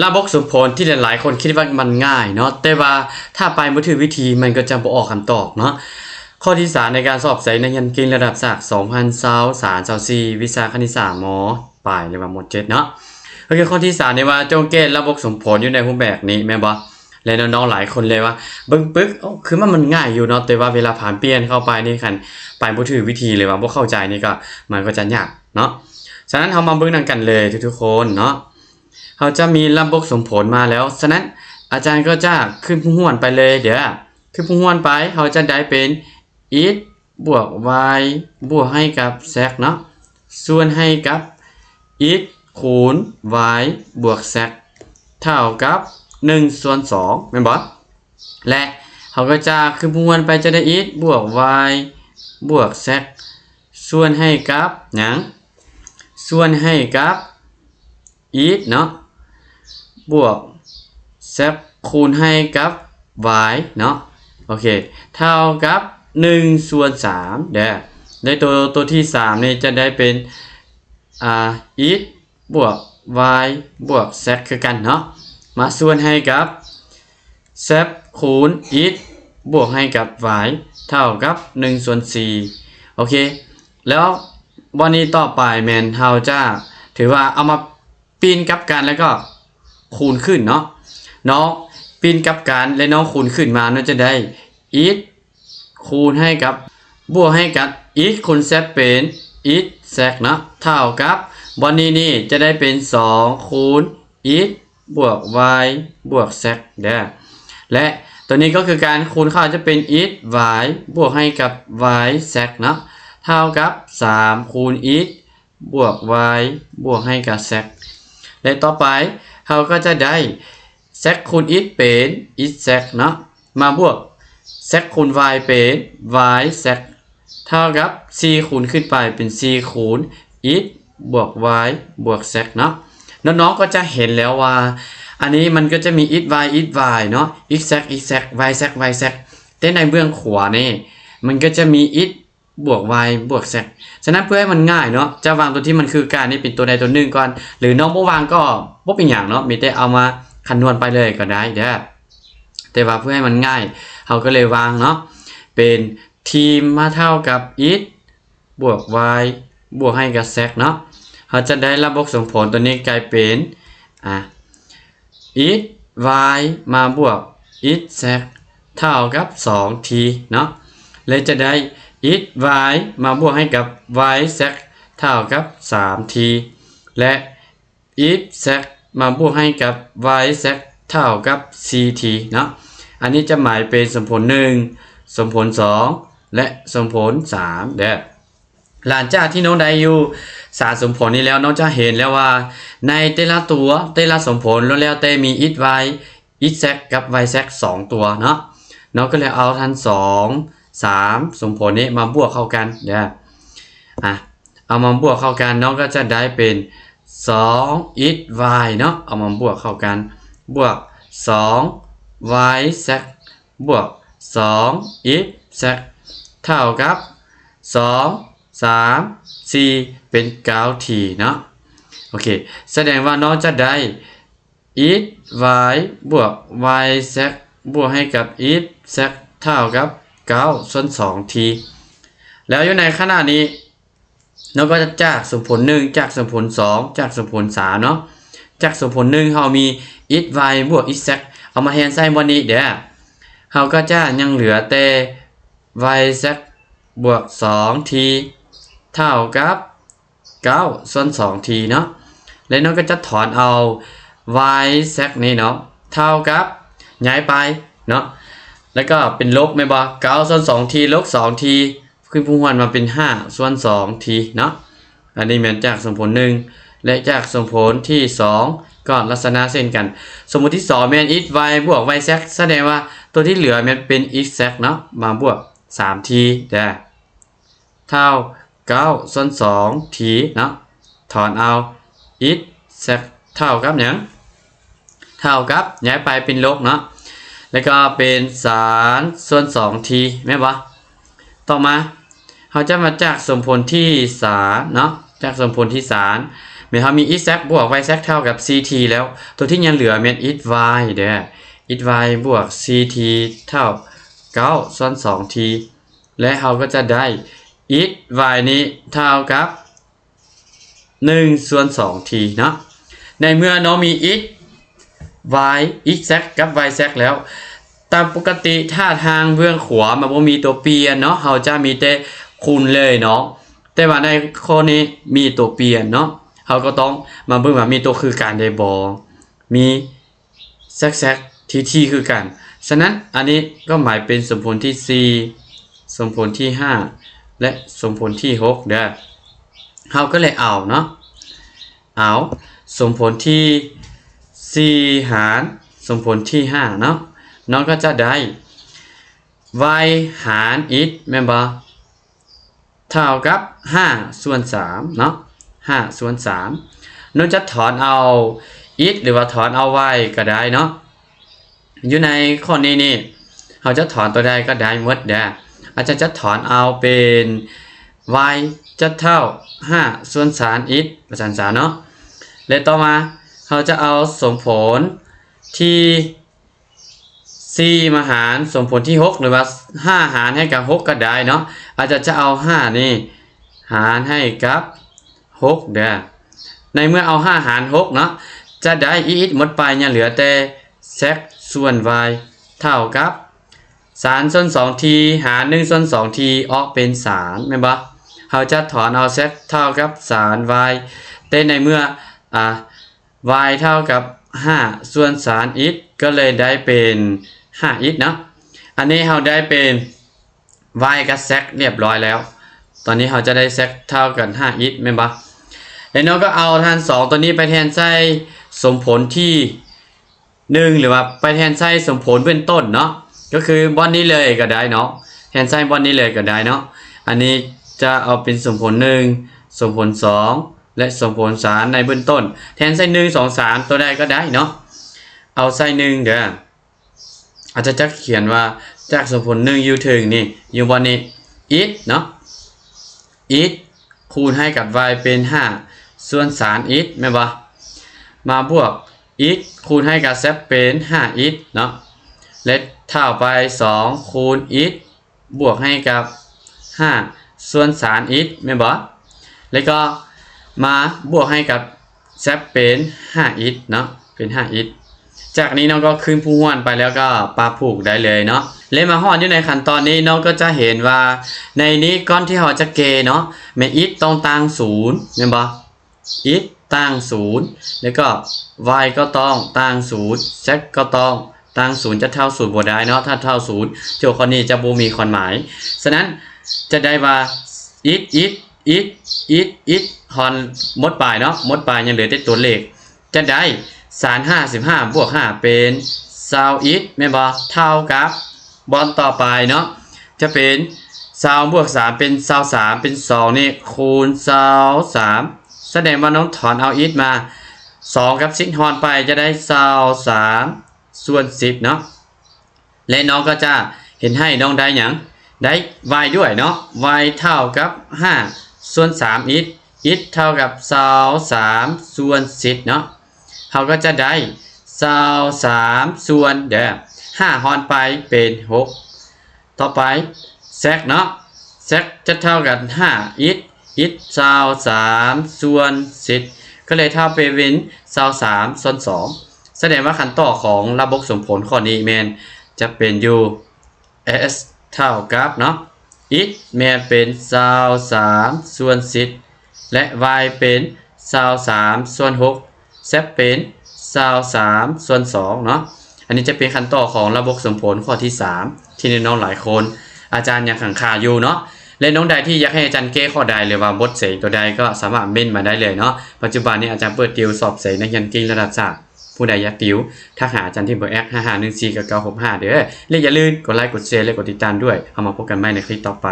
ລະບົບສົມຜົນທີ່ຫຼາຍໆຄົນຄິດວ່າມັນງ່າຍເນາະ, ແຕ່ວ່າຖ້າໄປບໍ່ຖືກວິທີ ມັນກໍຈະບໍ່ອອກຄຳຕອບເນາະ. ຂໍ້ທີສາມໃນການສອບໃສ່ນັກຮຽນເກັ່ງລະດັບສາກ ສອງພັນຊາວສາມ ຊາວສີ່ ວິຊາຄະນິດສາມ ມ.ປາຍ ຫຼືວ່າ ມ.ເຈັດ ເນາະ. ກໍຄືຂໍ້ທີສາມນີ້ວ່າ ຈົ່ງແກ້ລະບົບສົມຜົນຢູ່ໃນຮູບແບບນີ້ ແມ່ນບໍ່? ແລະ ນ້ອງໆຫຼາຍຄົນເລີຍວ່າເບິ່ງປຶກ ເອົ້າ ຄືວ່າມັນງ່າຍຢູ່ເນາະ, ແຕ່ວ່າເວລາຜ່ານປ່ຽນເຂົ້າໄປນີ້ ຄັນໄປບໍ່ຖືກວິທີ ຫຼືວ່າບໍ່ເຂົ້າໃຈນີ້ ກໍ ມັນກໍຈະຍາກເນາະ. ສະນັ້ນ ເຮົາມາເບິ່ງນຳກັນເລີຍທຸກໆຄົນເນາະ. ເຮົາຈະມີລະບົບສົມຜົນມາແລ້ວ, ສະນັ້ນ ອາຈານກໍຈະຂຶ້ນຜູ້ຮ່ວນໄປເລີຍເດີ້. ຂຶ້ນຜູ້ຮ່ວນໄປ ເຮົາຈະໄດ້ເປັນ x ບວກ y ບວກໃຫ້ກັບ z ເນາະ ສ່ວນໃຫ້ກັບ x ຄູນ y ບວກ z ເທົ່າກັບ ໜຶ່ງສ່ວນສອງ ແມ່ນບໍ່? ແລະ ເຮົາກໍຈະຄືນຜູ້ຮ່ວນໄປ ຈະໄດ້ x ບວກ y ບວກ z ສ່ວນໃຫ້ກັບຫຍັງ? ສ່ວນໃຫ້ກັບ x ເນາະ ບວກ z ຄູນໃຫ້ກັບ y ເນາະ ໂອເຄ ເທົ່າກັບ ໜຶ່ງສ່ວນສາມເດີ້. ແລະ ໂຕ ໂຕທີສາມນີ້ຈະໄດ້ເປັນ ອາ x ບວກ y ບວກ z ຄືກັນເນາະ ມາສ່ວນໃຫ້ກັບ z ຄູນ x ບວກໃຫ້ກັບ y ເທົ່າກັບ ໜຶ່ງສ່ວນສີ່ ໂອເຄ. ແລ້ວບັດນີ້ຕໍ່ໄປແມ່ນເຮົາຈະ ຖືວ່າເອົາມາປິ່ນກັບກັນ ແລ້ວກໍຄູນຂຶ້ນເນາະ ນ້ອງປິ່ນກັບກັນ ແລະ ນ້ອງຄູນຂຶ້ນມາ ນ້ອງຈະໄດ້ x ຄູນໃຫ້ກັບ ບວກໃຫ້ກັບ x ຄູນ z ເປັນ x z ເນາະ ເທົ່າກັບ ບ່ອນນີ້ນີ້ຈະໄດ້ເປັນ ສອງຄູນ x ບວກ y ບວກ z ເດີ້ ແລະ ຕົວນີ້ກໍຄືການຄູນເຂົ້າ ຈະເປັນ x y ບວກໃຫ້ກັບ y z ເນາະ ເທົ່າກັບ ສາມຄູນ x ບວກ y ບວກໃຫ້ກັບ z ແລະ ຕໍ່ໄປເຮົາກໍຈະໄດ້ z ຄູນ x ເປັນ x z ເນາະ ມາບວກ z ຄູນ y ເປັນ y z ເທົ່າກັບ ສີ່ຄູນຂຶ້ນໄປເປັນ ສີ່ຄູນ x ບວກ y ບວກ z ເນາະ. ນ້ອງໆກໍຈະເຫັນແລ້ວວ່າ ອັນນີ້ມັນກໍຈະມີ x y x y ເນາະ x z x z y z y z ແຕ່ໃນເບື້ອງຂວານີ້ ມັນກໍຈະມີ x ບວກ y ບວກ z. ສະນັ້ນເພື່ອໃຫ້ມັນງ່າຍເນາະ ຈະວາງຕົວທີ່ມັນຄືກັນນີ້ເປັນຕົວໃດຕົວໜຶ່ງກ່ອນ ຫຼືນ້ອງບໍ່ວາງກໍບໍ່ເປັນຫຍັງເນາະ ມີແຕ່ເອົາມາຄຳນວນໄປເລີຍກໍໄດ້ເດີ້. ແຕ່ວ່າເພື່ອໃຫ້ມັນງ່າຍ ເຮົາກໍເລີຍວາງເນາະ ເປັນ t ມາເທົ່າກັບ x ບວກ y ບວກໃຫ້ກັບ z ເນາະ ເຮົາຈະໄດ້ລະບົບສົມຜົນຕົວນີ້ກາຍເປັນ ອາ x y ມາບວກ x z ເທົ່າກັບ ສອງ t ເນາະ ແລະ ຈະໄດ້ x y ມາບວກໃຫ້ກັບ y z ເທົ່າກັບ ສາມ t ແລະ x z ມາບວກໃຫ້ກັບ y z ເທົ່າກັບ ສີ່ t ເນາະ. ອັນນີ້ຈະໝາຍເປັນສົມຜົນ ໜຶ່ງ ສົມຜົນ ສອງ ແລະ ສົມຜົນ ສາມ ເດີ້. ຫຼັງຈາກທີ່ນ້ອງໄດ້ຢູ່ສາມສົມຜົນນີ້ແລ້ວ ນ້ອງຈະເຫັນແລ້ວວ່າ ໃນແຕ່ລະຕົວ ແຕ່ລະສົມຜົນ ລ້ວນແລ້ວແຕ່ມີ x y x z ກັບ y z ສອງຕົວເນາະ. ນ້ອງກໍເລີຍເອົາທັງສອງ ສາມສົມຜົນນີ້ມາບວກເຂົ້າກັນເດີ້. ອາ ເອົາມາບວກເຂົ້າກັນ ນ້ອງກໍຈະໄດ້ເປັນ ສອງ x y ເນາະ ເອົາມາບວກເຂົ້າກັນ ບວກ ສອງ y z ບວກ ສອງ x z ເທົ່າກັບ ສອງ ສາມ ສີ່ ເປັນ ເກົ້າ t ເນາະ. ໂອເຄ ສະແດງວ່ານ້ອງຈະໄດ້ x y ບວກ y z ບວກໃຫ້ກັບ x z ເທົ່າກັບ ເກົ້າສ່ວນສອງ t. ແລ້ວຢູ່ໃນຂະນະນີ້ ເຮົາກໍຈະຈາກສົມຜົນ ໜຶ່ງ ຈາກສົມຜົນ ສອງ ຈາກສົມຜົນ ສາມ ເນາະ. ຈາກສົມຜົນ ໜຶ່ງ ເຮົາມີ x y ບວກ x z ເອົາມາແທນໃສ່ບ່ອນນີ້ເດີ້. ເຮົາກໍຈະຍັງເຫຼືອແຕ່ y z ບວກ ສອງ t ເທົ່າກັບ ເກົ້າສ່ວນສອງ t ເນາະ. ແລ້ວນ້ອງກໍຈະຖອນເອົາ y z ນີ້ເນາະ ເທົ່າກັບ ຍ້າຍໄປເນາະ ແລ້ວກໍເປັນລົບແມ່ນບໍ່? ເກົ້າສ່ວນສອງ t ລົບສອງ t ຂຶ້ນຜູ້ຮ່ວນມາເປັນ ຫ້າສ່ວນສອງ t ເນາະ. ອັນນີ້ແມ່ນຈາກສົມຜົນ ໜຶ່ງ ແລະ ຈາກສົມຜົນທີສອງ ກໍລັກສະນະເຊັ່ນກັນ. ສົມມຸດທີສອງ ແມ່ນ x y ບວກ y z ສະແດງວ່າຕົວທີ່ເຫຼືອແມ່ນເປັນ x z ເນາະ ມາບວກ ສາມ t ເດີ້. ເທົ່າ ເກົ້າສ່ວນສອງ t ເນາະ ຖອນເອົາ x z ເທົ່າກັບຫຍັງ? ເທົ່າກັບ ຍ້າຍໄປເປັນລົບເນາະ ແລ້ວກໍເປັນ ສາມສ່ວນສອງ t ແມ່ນບໍ່? ຕໍ່ມາ ເຮົາຈະມາຈາກສົມຜົນທີສາມເນາະ ຈາກສົມຜົນທີສາມ ແມ່ນເຮົາມີ x z ບວກ y z ເທົ່າກັບ 4t ແລ້ວ ຕົວທີ່ຍັງເຫຼືອແມ່ນ x y ເດີ້ x y ບວກ 4t ເທົ່າ 9 ສ່ວນ 2t ແລະ ເຮົາກໍຈະໄດ້ x y ນີ້ເທົ່າກັບ 1 ສ່ວນ 2t ເນາະ. ໃນເມື່ອນ້ອງມີ x y x z ກັບ y z ແລ້ວ ຕາມປົກກະຕິ ຖ້າທາງເບື້ອງຂວາມັນບໍ່ມີຕົວປ່ຽນເນາະ ເຮົາຈະມີແຕ່ຄູນເລີຍເນາະ. ແຕ່ວ່າໃນຂໍ້ນີ້ມີຕົວປ່ຽນເນາະ ເຮົາກໍຕ້ອງມາເບິ່ງວ່າມີຕົວຄືກັນໄດ້ບໍ່ ມີ Z Z T T ຄືກັນ. ສະນັ້ນ ອັນນີ້ກໍໝາຍເປັນສົມຜົນທີສີ່ ສົມຜົນທີຫ້າ ແລະ ສົມຜົນທີຫົກເດີ້. ເຮົາກໍເລີຍເອົາເນາະ ເອົາສົມຜົນທີສີ່ຫານສົມຜົນທີຫ້າເນາະ ນ້ອງກໍຈະໄດ້ y ຫານ x ແມ່ນບໍ່? ເທົ່າກັບຫ້າສ່ວນສາມເນາະ ຫ້າສ່ວນສາມ. ນ້ອງຈະຖອນເອົາ x ຫຼືວ່າຖອນເອົາ y ກໍໄດ້ເນາະ. ຢູ່ໃນຂໍ້ນີ້ນີ້ ເຮົາຈະຖອນຕົວໃດກໍໄດ້ໝົດເດີ້. ອາຈານຈະຖອນເອົາເປັນ y ຈະເທົ່າຫ້າສ່ວນສາມ x ວ່າຊັ້ນຊະເນາະ. ແລະ ຕໍ່ມາເຮົາຈະເອົາສົມຜົນທີ ສີ່ມາຫານສົມຜົນທີຫົກ ຫຼືວ່າຫ້າຫານໃຫ້ກັບຫົກກໍໄດ້ເນາະ. ອາຈານຈະເອົາຫ້ານີ້ຫານໃຫ້ກັບຫົກເດີ້. ໃນເມື່ອເອົາຫ້າຫານຫົກເນາະ ຈະໄດ້ x ໝົດໄປ ຍັງເຫຼືອແຕ່ z ສ່ວນ y ເທົ່າກັບສາມສ່ວນສອງ t ຫານໜຶ່ງສ່ວນສອງ t ອອກເປັນສາມ ແມ່ນບໍ່? ເຮົາຈະຖອນເອົາ z ເທົ່າກັບສາມ y ແຕ່ໃນເມື່ອ ອາ y ເທົ່າກັບຫ້າສ່ວນສາມ x ກໍເລີຍໄດ້ເປັນຫ້າ x ເນາະ. ອັນນີ້ເຮົາໄດ້ເປັນ y ກັບ z ຮຽບຮ້ອຍແລ້ວ. ຕອນນີ້ເຮົາຈະໄດ້ z ເທົ່າກັນຫ້າ x ແມ່ນບໍ່? ແລ້ວນ້ອງກໍເອົາທານສອງຕົວນີ້ໄປແທນໃສ່ສົມຜົນທີໜຶ່ງ ຫຼືວ່າໄປແທນໃສ່ສົມຜົນເບື້ອງຕົ້ນເນາະ ກໍຄືບ່ອນນີ້ເລີຍກໍໄດ້ເນາະ ແທນໃສ່ບ່ອນນີ້ເລີຍກໍໄດ້ເນາະ. ອັນນີ້ຈະເອົາເປັນສົມຜົນໜຶ່ງ ສົມຜົນສອງ ແລະ ສົມຜົນສາມໃນເບື້ອງຕົ້ນ ແທນໃສ່ໜຶ່ງ ສອງ ສາມ ຕົວໃດກໍໄດ້ເນາະ. ເອົາໃສ່ໜຶ່ງເດີ້ ອາຈານຈະຂຽນວ່າຈາກສົມຜົນໜຶ່ງຢູ່ເທິງນີ້ ຢູ່ບ່ອນນີ້ x ເນາະ x ຄູນໃຫ້ກັບ y ເປັນຫ້າສ່ວນສາມ x ແມ່ນບໍ່? ມາບວກ x ຄູນໃຫ້ກັບ z ເປັນຫ້າ x ເນາະ ແລະ ເທົ່າໄປສອງຄູນ x ບວກໃຫ້ກັບຫ້າສ່ວນສາມ x ແມ່ນບໍ່? ແລ້ວກໍມາບວກໃຫ້ກັບ z ເປັນຫ້າ x ເນາະ ເປັນຫ້າ x. ຈາກນີ້ນ້ອງກໍຄືນຜູ້ຮ່ວນໄປແລ້ວກໍປະຜູກໄດ້ເລີຍເນາະ. ແລະ ມາຮອດຢູ່ໃນຂັ້ນຕອນນີ້ ນ້ອງກໍຈະເຫັນວ່າໃນນີ້ກ່ອນທີ່ເຮົາຈະແກ້ເນາະ ແມ່ນ x ຕ້ອງຕ່າງສູນ ແມ່ນບໍ່? x ຕ່າງສູນ ແລ້ວກໍ y ກໍຕ້ອງຕ່າງສູນ z ກໍຕ້ອງຕ່າງສູນ ຈະເທົ່າສູນບໍ່ໄດ້ເນາະ. ຖ້າເທົ່າສູນ ໂຈດຂໍ້ນີ້ຈະບໍ່ມີຄວາມໝາຍ. ສະນັ້ນ ຈະໄດ້ວ່າ x x x x x ຮອນໝົດປາຍເນາະ ໝົດປາຍ ຍັງເຫຼືອແຕ່ຕົວເລກ ຈະໄດ້ສາມຫ້າສິບຫ້າ ບວກຫ້າ ເປັນຊາວ x ແມ່ນບໍ່? ເທົ່າກັບບ່ອນຕໍ່ໄປເນາະ ຈະເປັນຊາວບວກສາມ ເປັນຊາວສາມ ເປັນສອງນີ້ ຄູນຊາວສາມ ສະແດງວ່ານ້ອງຖອນເອົາ x ມາ ສອງກັບສິບຮອນໄປ ຈະໄດ້ຊາວສາມສ່ວນສິບເນາະ. ແລະ ນ້ອງກໍຈະເຮັດໃຫ້ນ້ອງໄດ້ຫຍັງ? ໄດ້ y ດ້ວຍເນາະ y ເທົ່າກັບຫ້າສ່ວນສາມ x x ເທົ່າກັບຊາວສາມສ່ວນສິບເນາະ. ເຮົາກໍຈະໄດ້ຊາວສາມສ່ວນເດີ້ ຫ້າຮອນໄປເປັນຫົກ. ຕໍ່ໄປ z ເນາະ z ຈະເທົ່າກັບຫ້າ x x ຊາວສາມສ່ວນສິບ ກໍເລີຍເທົ່າໄປເປັນຊາວສາມສ່ວນສອງ. ສະແດງວ່າຄຳຕອບຂອງລະບົບສົມຜົນຂໍ້ນີ້ແມ່ນຈະເປັນຢູ່ s ເທົ່າກັບເນາະ x ແມ່ນເປັນຊາວສາມສ່ວນສິບ ແລະ y ເປັນຊາວສາມສ່ວນຫົກ z ເປັນຊາວສາມສ່ວນສອງເນາະ. ອັນນີ້ຈະເປັນຄຳຕອບຂອງລະບົບສົມຜົນຂໍ້ທີສາມ ທີ່ນ້ອງໆຫຼາຍຄົນ ອາຈານຍັງຂັງຄາຢູ່ເນາະ. ແລະ ນ້ອງໃດທີ່ຢາກໃຫ້ອາຈານແກ້ຂໍ້ໃດ ຫຼືວ່າບົດເສັງຕົວໃດ ກໍສາມາດເມັ້ນມາໄດ້ເລີຍເນາະ. ປັດຈຸບັນນີ້ອາຈານເປີດຕິວສອບເສັງນັກຮຽນເກັ່ງລະດັບຊາດ. ຜູ້ໃດຢາກຕິວ ທັກຫາອາຈານທີ່ເບີ ແອັດ ຫ້າຫ້າໜຶ່ງສີ່ ເກົ້າເກົ້າຫົກຫ້າ ເດີ້ ແລະ ຢ່າລືມກົດໄລ ກົດແຊ ແລະ ກົດຕິດຕາມດ້ວຍ. ເຮົາມາພົບກັນໃໝ່ໃນຄລິບຕໍ່ໄປ.